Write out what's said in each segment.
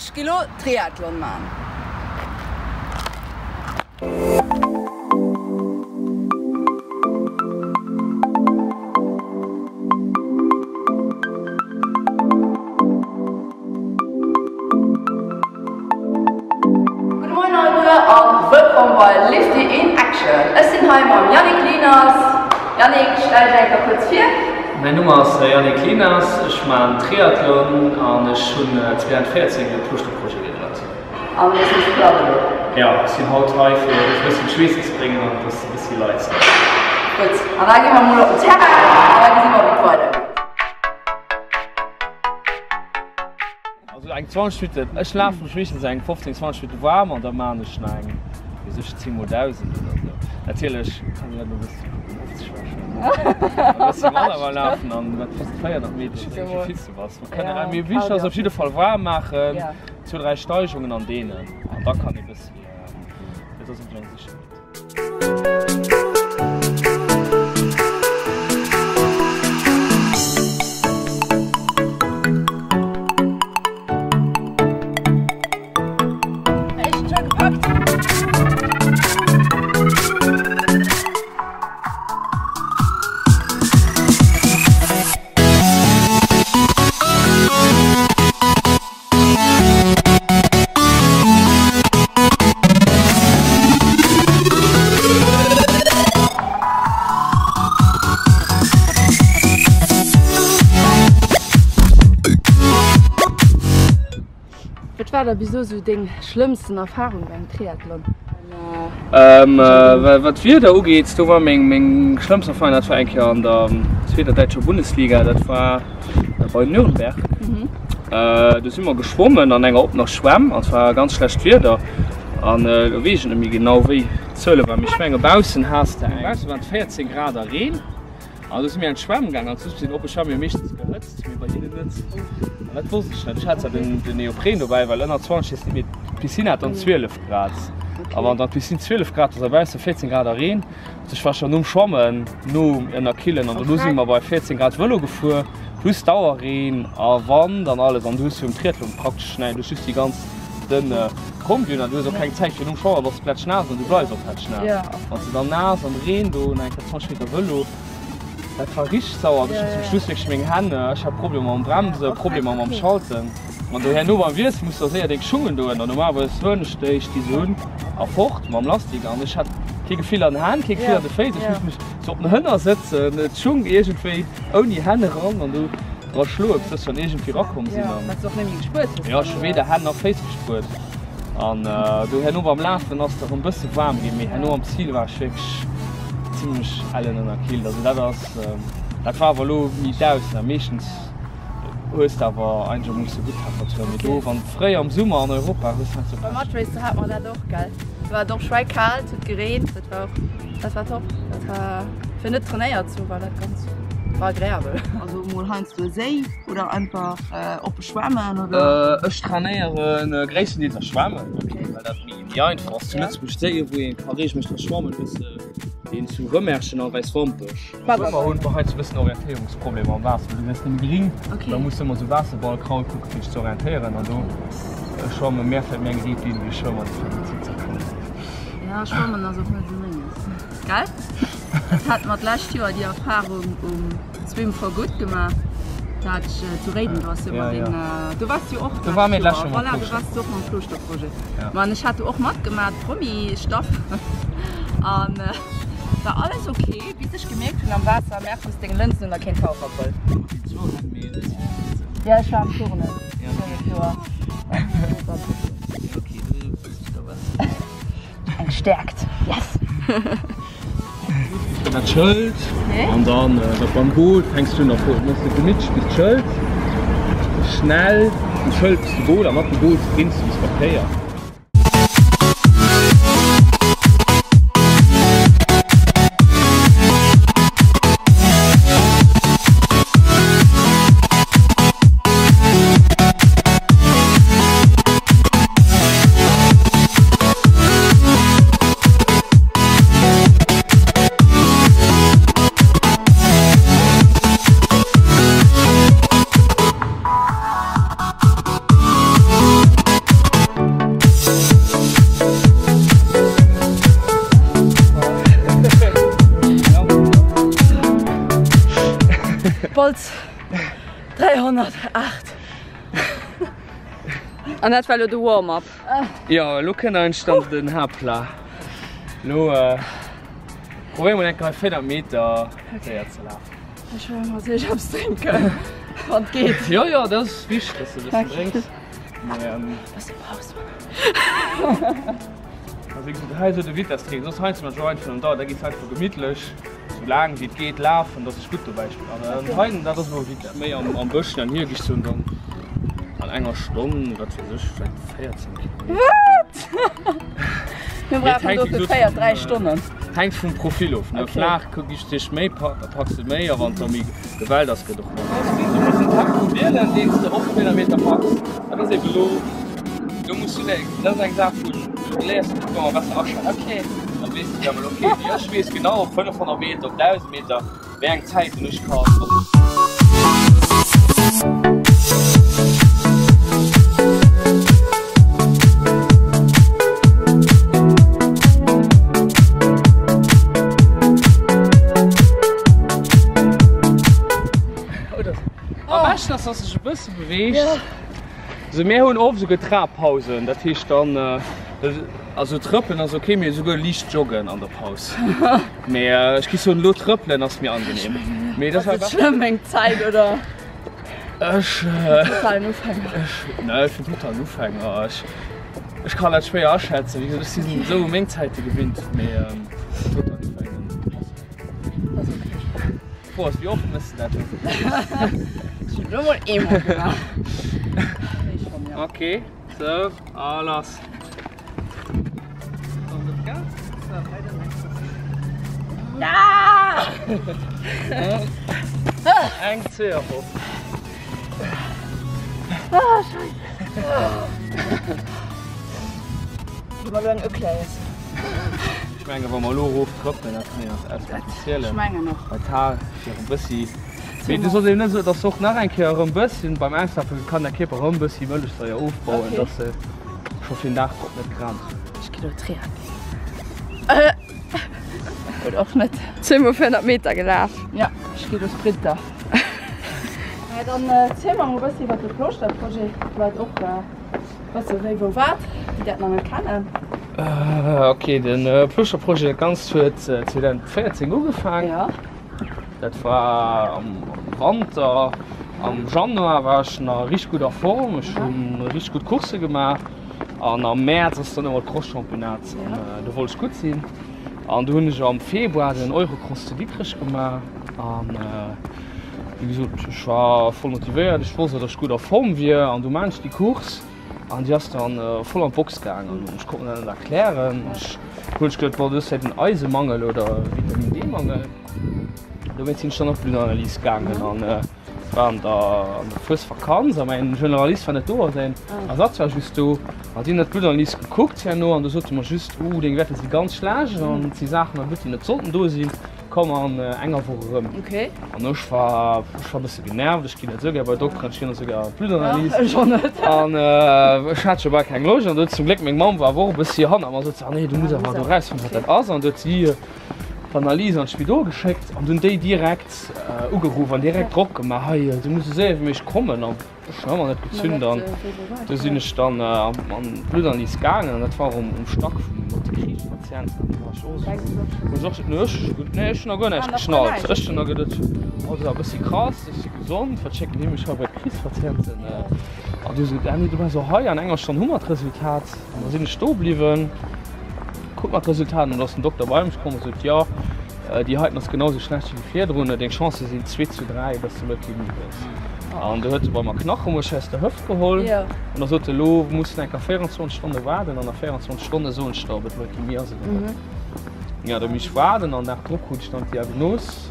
Ech gi lo Triathlon man. Gudde Moien alleguer an wëllkomm bei Lifty in Action. Ech sinn hei mam Yannick Lieners. Yannick, stell dech eng Kéier kuerz vir. Mäin Numm ass Yannick Lieners, ech maan Triathlon an ech hunn 2014 de Plooschter-Projet gegrënnt. An du bass nees platt elo? Jo, ech sinn haut hei fir dech e bëssi schweessen ze bréngen an dass de e bëssi leits. Gutt, an da gi mer mol op den Terrain an da gesi mer wéi et weidergeet. Also eng 20 Minutten, ech lafen mech meeschtens eng 15, 20 Minutten waarm an da maan ech nach eng, weess ech, 10 mol 1000 oder sou. Natierlech kann een dat elo e bëssi kucken ofzeschwächen, e bëssi manner beim Lafen an wat just 400 Meter, ech weess net wéi vill s du bass. Mer kënnen, mee wichteg ass op jidde Fall waarm maachen, zwou, dräi Steigungen an deenen an da kann ee bëssi, dat ass eng kleng Sécherheet. Wat war da bis elo sou deng schlëmmsten Erfarung beim Triathlon? Wat d'Wieder ugeet, do war meng schlëmmst Erfarung, dat war eng Kéier an der zweeter däitscher Bundesliga, dat war bei Nürnberg. Do si mer geschwommen an enger oppener Schwämm an et war ganz schlecht Wieder an elo weess ech net méi genau wéi d'Zuele waren, mee ech menge baussen has de eng, bausse waren et 14 Grad a Reen an do si mir an d'Schwämm gaangen an zu sinn oppe Schwämme jo meeschtens gehëtzt, mee bei hinnen net an dat wosst ech net. Ech hat zwar den Neopren dobäi, well ënner 20 ass net méi, d'Piscine hat dann 12 Grad a wann dann d'Piscine 12 Grad ass a bausse 14 Grad a Reen, Ech war schon nom Schwammen, nom Ënnerkillen an dono si mer bei 14 Grad Vëlo gefuer, plus Dauerreen a Wand an alles an du hues jo um Triathlon praktesch näischt, du hues just déi ganz dënn Kombi un an du hues och keng Zäit fir nom Schwammen bass de plätschnaass an du bleifs och plätschnaass. Wann s de dann naass am Reen do nach eng Kéier 20 Meter Vëlo, dat war richteg sauer. Ech hunn zum Schluss wierklech meng Hänn, ech hat Problemer mam Bremsen, Problemer mam Schalten. An do herno beim Wiessel muss der séier deng Schungen doen an normalerweis huelen ech déi, ech di se un a fort mam Lastik an ech hat kee Gefill an den Hänn, kee Gefill an de Féiss, ech muss mech sou op den Hënner sëtzen, d'Schung iergendwéi ouni Hänn eran an do dra schloe bis dass ech dann iergendwéi rakomm sinn an jo ech hu weder Hänn nach Féiss gespuert an do herno beim Lafen ass et erëm bësse waarm ginn, mee herno am Zil war ech wierklech zimlech ellen ënnerkillt, also dat ass dat war awer elo méi d'Ausnam, meeschtens. Hues de awer einegermoosse gutt Temperaturen, mee do wann fréi am Summer an Europa hues de Beim Mud Race do hat mer dat och gell, do war et och schwäikal, et huet gereent, dat war och, dat war top, dat war fir net trainéiert ze hu war dat ganz war agreabel. Also mol heiansdo e Séi oder einfach oppe schwammen oder? Ech trainéieren gréisstendeels a schwammen, well dat méi einfach ass. Zu Lëtzebuerg Séie wou ee ka reegelméisseg dra schwammen, hues de deen zu Rëmerschen an Wäiswampech. Schwëmmer hunn hei e bëssen Orientéierungsproblemer am Waasser, well du wëss nëmme gering, da muss du ëmmer sou Waasserballkraul kucken fir dech ze orientéieren an do schwamme mär vläit méi eng Riit Linn wéi Schwëmmer déi vläit méi Zickzack schwammen. Ja, schwammen ass och net sou menges, gell? Dat hat mer d'lescht Joer déi Erfarung um Swim for Good gemaach, dat ech zu Réiden, do ass jo ëmmer deen, do waars du jo och d'lescht Joer, voilà, do waars du och mam Klooschterprojet. Ma an ech hat do och matgemaach, d'Promi-Staff an war alles ok. Bis ech gemierkt hun am Waasser, Merkus deng Lënsen hun der keen Taucherbrëll. Ja ech war am Turnen Joer. Eng Stäerkt, yes! Dat Schëld an dann dat beim Goal fänks du un erfro muss de gemittlech bis d'Schëld schnell vum Schëld bis de Goal a mat dem Goal sprints du bis bei d'Kéier. Bols 308. An dat war elo de Warm-up. Jo, elo kënnt eigentlech dann den Haaptplat. Elo probéiere mol eng Kéier 400 Meter séier ze lafen. Ech wëll mol sécher eppes drénken, wann et geet. Jo, jo, dat ass wichteg, dass de e bëssen drénks. Bësse Paus maachen. Also wéi gesot, hei esou de Vitesstraining, soss heiansdo mat Joint vun da, da geet einfach gemittlech, sou laang wéi et geet lafen, dass ech gutt dobäi spillen. An hei, dat ass elo Vitesse. Méi am am Bëschchen an hier gi ech soen dann an enger Stonn, wat weess ech, vläicht 14 Kilometer. Wat? Mir brauchen dofir 4, 3 Stonnen. Hänkt vum Profil of, ne? Flaach gi ech sech méi, packs de méi, a wann et da méi gewellt ass, gëtt och manner. Du muss en Tempo wielen, deen s de op 400 Meter packs. Dat ass eben elo. Do muss du eng, dat ass eng Saach vun, du léiers dech ëmmer besser aschätzen. Okay. Dann weess du emol, okay, wéi ech weess genau op 500 Meter, op 1000 Meter, wéi eng Zäiten ech kann. Am beschten ass, dass du dech e bësse beweegs. Also mir hunn oft esouguer Trabpausen, dat heescht dann, also trëppelen ass ok, mee esouguer liicht joggen an der Paus. Mee ech gi soen, elo trëppelen ass méi angenehm. Mee dat ass schlëmm meng Zäit oder? Ech totalen Ufänger. Ech, ne, ech sinn totalen Ufänger. Ech, ech kann dat schwéier aschätzen, wéi gesot, ech sinn esou u meng Zäite gewinnt, mee totalen Ufänger ass. Ass ok. D'Fro ass, wéi oft mëss de dat elo? Ech hunn elo mol eemol gemaach. Ok, sou, a lass. Eng, zwee a hopp. Ah, Scheiße. Gi mer elo eng Eclair iessen. Ech menge wa mer elo erof trëppelen, dat kann een als Ausflug zielen. Ech mengen och. Bei d'Hal fir e bëssi. Mee du solls eben net esou, dass och nach eng Kéier erëm bësschen beim Auslafe kann der Kierper erëm bëssi Mëllechsaier ofbauen, Okay. dass se scho fir den Dag drop net krank. Ech ginn elo Triathlon. Oder och net. Zweemol 400 Meter gelaf. Ja, ech gi elo Sprinter. Mä dann ziel mer mol e bëssi iwwer de Plooschter-Projet, d'Leit och wësse wéi wou wat, déi dat nach net kennen. Ok, de Plooschter-Projet, dat Ganzt huet 2014 ugefaang. Ja. Dat war am Wanter, am Januar war ech nach a richteg gudder Form, ech hu richteg gutt Coursse gemaach an am Mäerz ass dann ëmmer d'Cross-Championnat an do wollt ech gutt sinn. An du hunn ech am Februar den Eurocross zu Dikrech gemaach an wéi gesot, ech war voll motivéiert, ech wosst och, datt ech gutt a Form wier an du maan ech déi Course an déi ass dann voll an d'Box gaang an ech konnt mer dat net erklären. Ech hunn ech geduet, bon, du hues vläicht en Eisemangel oder Vitamin D-Mangel. Dowéinst sinn ech dann op d'Bluttanalyse gaangen an war an der an der Fuesvakanz a mäin Generalist war net do a säin Ersatz war just do. An déi hunn dat d'Bluttanalyse gekuckt herno an du sote mer just, uh, deng Wäerter si ganz schlecht an et si Saachen am Blutt, déi net sollten do sinn, komm an enger Woch erëm. Okay. An ech war ech war e bësse genervt, ech ginn net esou gär bei Dokteren, ech ginn net esou gär an d'Bluttanalyse. Ech och net. An ech hat scho bal keng Loscht an du huet zum Gléck meng Mamm war awer och e bëssi hanner mer, sot se, ah nee, du muss awer do erausfannen, wat dat ass. An du huet si d'Analyse an d'Spidol geschéckt an dunn déi direkt ugeruff an direkt Drock gemaach, hei du muss esou séier wéi méiglech kommen an ech hunn ëmmer net gezünt an du sinn ech dann an d'Bluttanalyse gaangen an dat war um Stack vun mat de Kriibspatienten an do war ech och esou, hunn ech och, nee ech, nee ech hunn nach guer näischt geschnallt, ech hunn nach geduet, oh dat ass e bëssi krass, ech si gesond, wat schécken déi mech hei bei d'Kriibspatienten an du sot, ah nee du bass och hei, an enger Stonn hu mer d'Resultat an da sinn ech do bliwwen. Kuck mer d'Resultat an, do ass den Dokter bei mech komm a sot, jo, déi heiten ass genau sou schlecht wéi déi virdrun, deng Chancë sinn zwee zu 3, dass de Leukämie hues. An do huet e bei mer Knachemuerch aus der Hëft geholl an da sot e, elo muss de enker 24 Stonne waarden an a 24 Stonne soen ech der, ob et Leukämie ass oder net. Jo, do misst ech waarden an den Dag drop krut ech dann d'Diagnos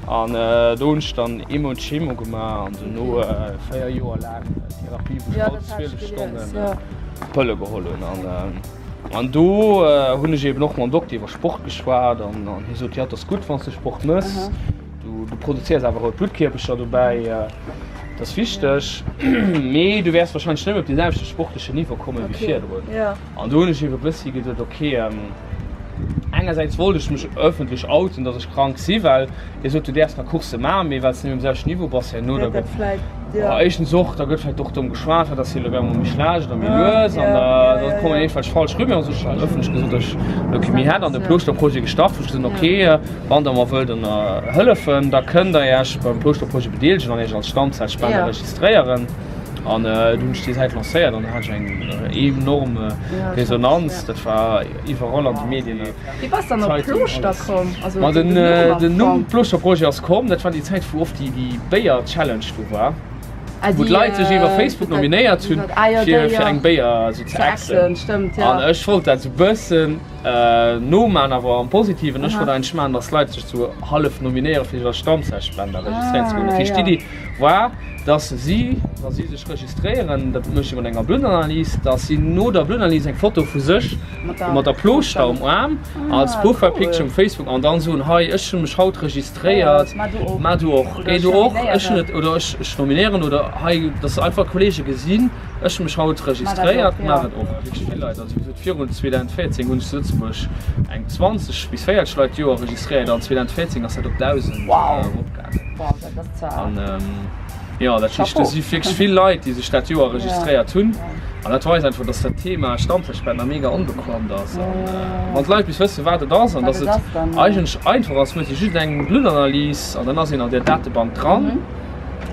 an do hunn ech dann ee Mount Chemo gemaach an dono 4 Joer laang Therapie, wou ech all 12 Stonne Pëlle geholl hunn. An do hunn ech eben och mam Dokter iwwer Sport geschwat an hie sot, jo, et ass gutt, wann s de Sport mëss, du produzéiers awer rout Bluttkierpercher dobäi, dat ass wichteg, mee du wäers warscheinlech net méi op dee selwechte sportlechen Niveau kommen wéi virdrun. An do hunn ech eben e bëssi geduet, ok, Engersäits wollt ech mech ëffentlech outen, datt ech krank si, well Dir sot, du däerfs nach Coursse maachen, mee well s de net méi um selwechten Niveau bass herno, da gëtt éischtens och, da gëtt vläicht och domm geschwat, wat ass hie elo op eemol méi schlecht oder méi lues an da kommen iergendwelch falsch Rumeuren. Also ech hunn ëffentlech gesot, datt ech Leukämie hätt an de Plooschter-Projet gestart, wou ech gesot hunn, ok, wann der mer wëllt ënnerhëllefen, da kënnt der Iech beim Plooschter-Projet bedeelegen an Iech als Stammzellspender registréieren. An du hunn ech déi Säit lancéiert an da hat ech eng enorm Resonanz. Dat war iwwerall an de Medien. Wéi bass dann op Plooschter komm? Also Ma den den Numm Plooschter Projet ass komm, dat war déi Zäit wou oft déi déi Béier Challenge do war, wou d'Leit sech iwwer Facebook nominéiert hunn fir fir eng Béier esou ze exen. An ech wollt dat esou bëssen noman, awer am Positiven. Ech wollt eigentlech maachen, datt d'Leit sech esou hallef nominéiere fir sech als Stammzellspender registréieren ze goen. Dat heescht d'Iddi war, datt si, wa si sech registréieren, dat mécht ee mat enger Bluttanalys, datt si no der Bluttanalys eng Foto vu sech mat der Plooschter um Aarm als Profile Picture um Facebook an dann soen, hei ech hunn mech haut registréiert, maach du och, géi du och, ech hunn et oder ech ech nominéieren oder hei, dass einfach d'Kollege gesinn, ech hunn mech haut registréiert, maach et och. Wierklech vill Leit, also wéi gesot virun 2014 hunn ech zu Lëtzebuerg eng 20 bis 40 Leit d'Joer registréiert an 2014 ass dat op 1.000 eropgaangen. An jo, dat heescht, do si wierklech vill Leit, déi sech dat Joer registréiert hunn. An dat weist einfach, dass dat Thema Stammzellspender mega onbekannt ass. An wann d'Leit bis wëssen, wat et ass an dass et eigentlech einfach ass, mécht ee just eng Bluttanalys an dann ass een an där Datebank dran.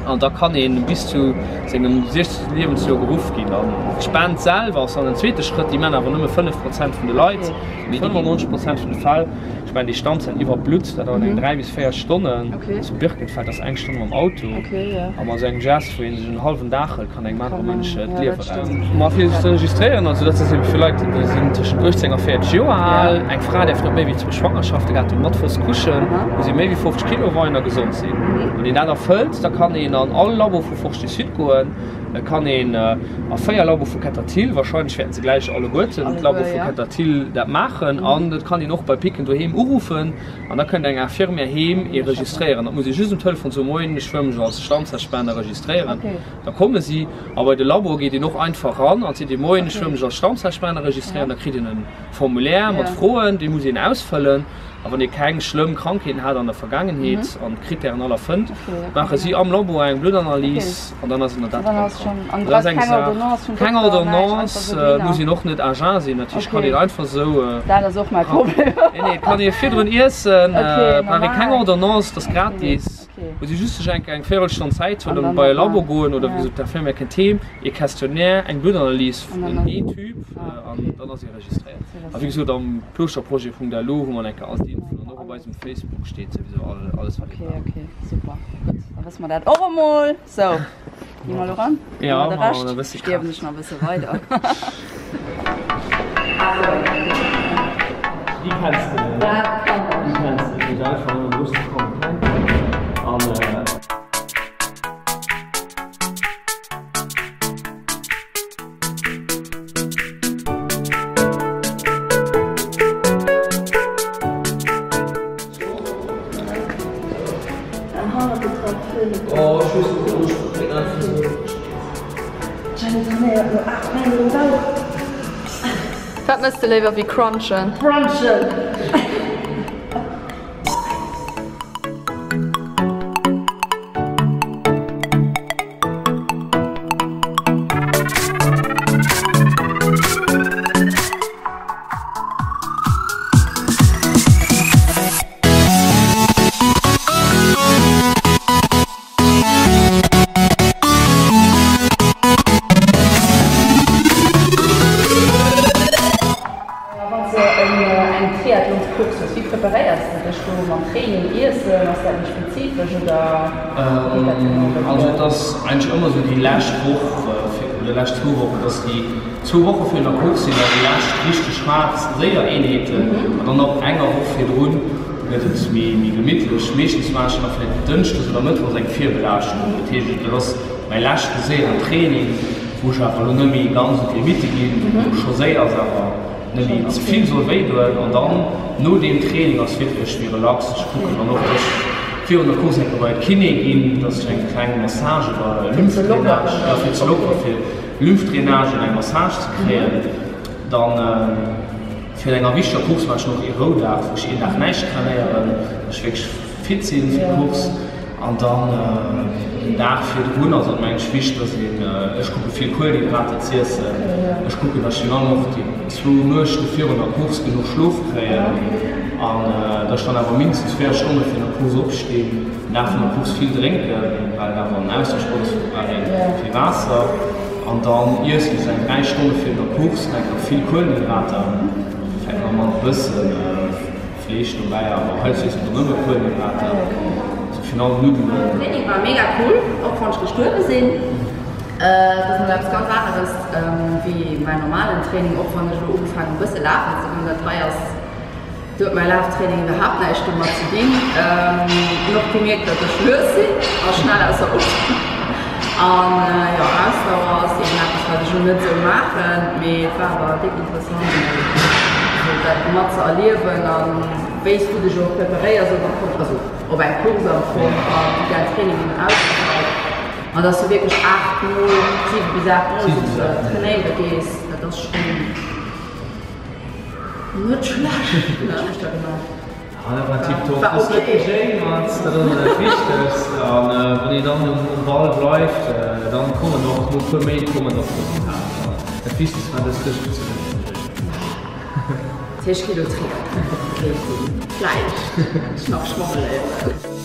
An da kann ee bis zu sengem 60. Liewensjoer geruff ginn. An d'Spend selwer ass dann en zweete Schrëtt, déi man awer nëmme 5 Prozent vun de Leit. Mee 95 Prozent vun de Fäll Ech mengen déi Stammzellen iwwer Blutt, dat dauert eng 3 bis 4 Stonnen. Zu Birkenfeld ass eng Stonn mam Auto. A mat esou engem Gest, wou ee sech en hallwen Dag hëlt, kann engem anere Mënsch d'Liewe retten. Ma fir sech ze registréieren, also dat ass ebe fir Leit, déi sinn tëschent 18 a 40 Joer al, eng Fra däerf net méi wéi zwou Schwangerschafte gehat hunn, mat fausse Couchen, muss ee méi wéi 50 Kilo weien a gesond sinn. Wann een dat erfëllt, da kann een an all Labo vu Forge du Sud goen. Et kann een a 4 Labo vu Ketterthill, wahrscheinlech wäerten se gläich alleguerten d'Labo vu Ketterthill dat maachen, an et kann een och bei Picken doheem uruffen an da kënnt eng Infirmière heem ee registréieren. Dat muss ee just um Telefon soen, Moien, ech wëll mech als Stammzellspender registréieren. Da komme si. A bei de Labo geet een och einfach ran an seet ee, Moien, ech wëll mech als Stammzellspender registréieren. Da kritt een e Formulaire mat Froen, dee muss een ausfëllen. A wann ee keng schlëmm Krankheeten hat an der Vergaangenheet an d'Krittären all erfënnt, maache si am Labo eng Bluttanalys an dann ass een an der Datebank dran. Dat ass eng Saach. Keng Ordonnance, et muss een och net à jeun sinn, dat heescht, et kann een einfach esou. Dat ass och mäi Problem. Nee, nee, et kann ee virdrun iessen, et brauch ee keng Ordonnance, et ass gratis. Muss ee just sech eng eng Véierelstonn Zäit huelen an bei e Labo goen oder wéi gesot, d'Infirmière kënnt heem, ee Questionnaire, eng Bluttanalys, en E-Typ an dann ass ee registréiert. A wéi gesot, am Plooschter-Projet.lu hu mer enke all d'Infoen an och op eisem Facebook steet souwisou alles wat ee brauch. Ok, ok, super, gutt, da wësse mer dat och emol. Sou, gi mer elo ran? Jo, De Rescht stierwen ech nach e bësse weider. Déi kenns de net. Dat kann ech. Déi kenns de net. Einfach nëmmen lues ze kommen. An. Wat mëss de léiwer wéi crunchen? Crunchen! Wann s de eng Triathlonscourse hues, wéi preparéiers de dech do mam Training, Iessen? Ass dat méi spezifesch oder wéi geet dat genau bei dir? Also et ass eigentlech ëmmer esou déi lescht Woch oder lescht zwou Wochen, dass déi zwou Woche virun der Course sinn da déi lescht richteg haart séier Eenheeten an dann ab enger Woch virdrun gëtt et méi gemittlech. Meeschtens maache ech da vläicht dënschdes oder mëttwochs eng Virbelaaschtung. Dat heescht, dat ass mäi leschte séieren Training, wou ech awer elo net méi ganz un d'Limitte ginn, wou scho séier ass, awer net méi ze vill soll wéidoen. An dann no deem Training ass wierklech méi relax. Ech kucken dann och, dass ech virun der Course eng Kéier bei d'Kiné ginn, dass ech eng kleng Massage oder Lymphdrainage, jo, fir ze lockeren, fir Lymphdrainage an eng Massage ze kréien. Dann. Virun enger wichteger Course maachen ech och ee Roudag, wou ech een Dag näischt trainéieren, dass ech wierklech fit sinn fir d'Course. An dann den Dag virdrun ass et mengen ech wichteg, dass een, ech kucke vill Kuelenhydrater z'iessen, ech kucken, dass ech virun allem och déi zwou Nuechte virun der Course genuch Schlof kréien an dass ech dann awer mindestens 4 Stonne virun der Course opstinn, den Dag vun der Course vill drénken, well et awer en Ausdauersport ass, brauch ee vill Waasser. An dann iessen ech eng 3 Stonne virun der Course nach eng Kéier vill Kuelenhydrater, vläicht nach mat e bëssen Fleesch dobäi, awer hei iesse mer nëmme Kuelenhydrater, sou virun allem Nuddelen. Den Training war mega cool, och wann ech gestuerwe sinn. Et ass mol eppes ganz aneres wéi mäin normalen Training, och wann ech elo ugefaangen hu bësse lafen ze goen. Dat hei ass Do huet mäi Laftraining iwwerhaapt näischt domat ze dinn. Hunn och gemierkt, datt ech lues sinn a schnell ausser Otem. An jo, Ausdauer ass eben eppes, wat ech elo net esou maachen, mee et war awer déck interessant emol esou dat mat ze erliewen a wéi s du dech och preparéiers op eng Course, also op eng Course am Fong a wéi däin Training eben ausgesäit. An datt s du wierklech 8 mol, 7 bis 8 mol wou s de trainéiere gees, dat ass schonn. Net schlecht, huet der gemaach. Ah, dat war tiptop. War ok. Dat ass dat Wichtegst. An wann een dann um Ball bleift, dann kommen och no puer Méint kommen och d'Resultater. Dat Wichtegst war dës duerchgezunn ze hunn. 10 Kilo Trier kéint een vläicht nach schwamme léieren.